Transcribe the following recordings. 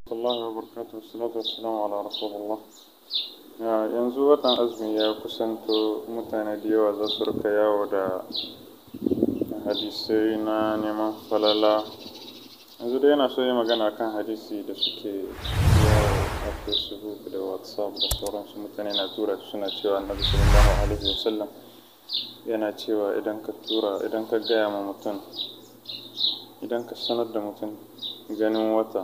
Warahmatullahi wabarakatuh. Salatu wassalamu ala rasulullah. Yanzu watan azumi ya kusanto, mutane da yawa za su rika yawo da hadisai na neman falala. Yanzu dai yana so yi magana kan hadisi da suke yawo a Facebook da WhatsApp da sauransu. Mutane na tura su, suna cewa Annabi sallallahu alaihi wasallam yana cewa idan ka tura, idan ka gaya ma mutum, idan ka sanar da mutum ganin wata,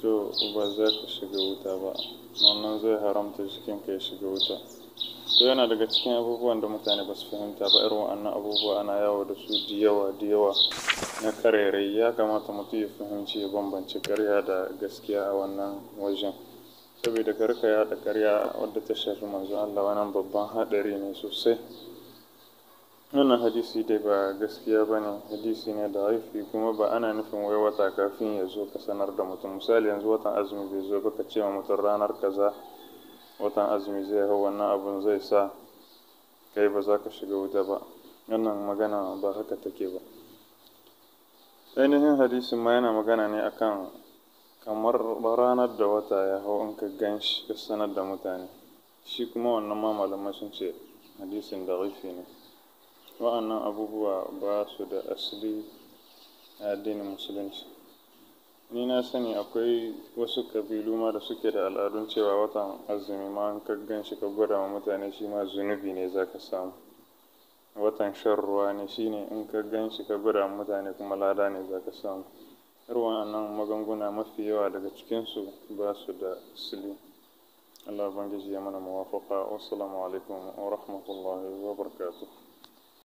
to ba za ka shiga wuta ba. Wannan zai haramta jikinka ya shiga wuta. To yana daga cikin abubuwan da mutane ba su fahimta ba, irin wa'annan abubuwa ana yawo da su da yawa da yawa na ƙarairayi. Ya kamata mutum ya fahimci ya bambance ƙarya da gaskiya a wannan wajen. Saboda kar ka yaɗa ƙarya wadda ta shafi Manzon Allah, wannan babban haɗari ne sosai. Wannan hadisi dai ba gaskiya ba ne, hadisi ne da'ifi, kuma ba ana nufin wai wata kafin ya zo ka sanar da mutum. Misali, yanzu watan azumi bai zo ba, ka ce wa mutum ranar kaza watan azumi zai hau, wannan abun zai sa kai ba za ka shiga wuta ba. Wannan magana ba haka take ba. Ainihin hadisin ma yana magana ne akan kamar ranar da wata ya hau, in ka gan shi ka sanar da mutane. Shi kuma wannan ma malamai sun ce hadisin da'ifi ne. Wa'annan abubuwa ba su da asali a addinin Musulunci. Ni na sani akwai wasu ƙabilu ma da suke da al'adun cewa watan azumi ma in ka gan shi ka gwada wa mutane, shi ma zunubi ne za ka samu. Watan shan ruwa ne, shi ne in ka gan shi ka gwada wa mutane kuma lada ne za ka samu. Irin wa'annan maganguna mafi yawa daga cikinsu ba su da asali. Allah Ubangiji ya mana muwafaqa. Wassalamu alaikum wa rahmatullahi wa barakatuh.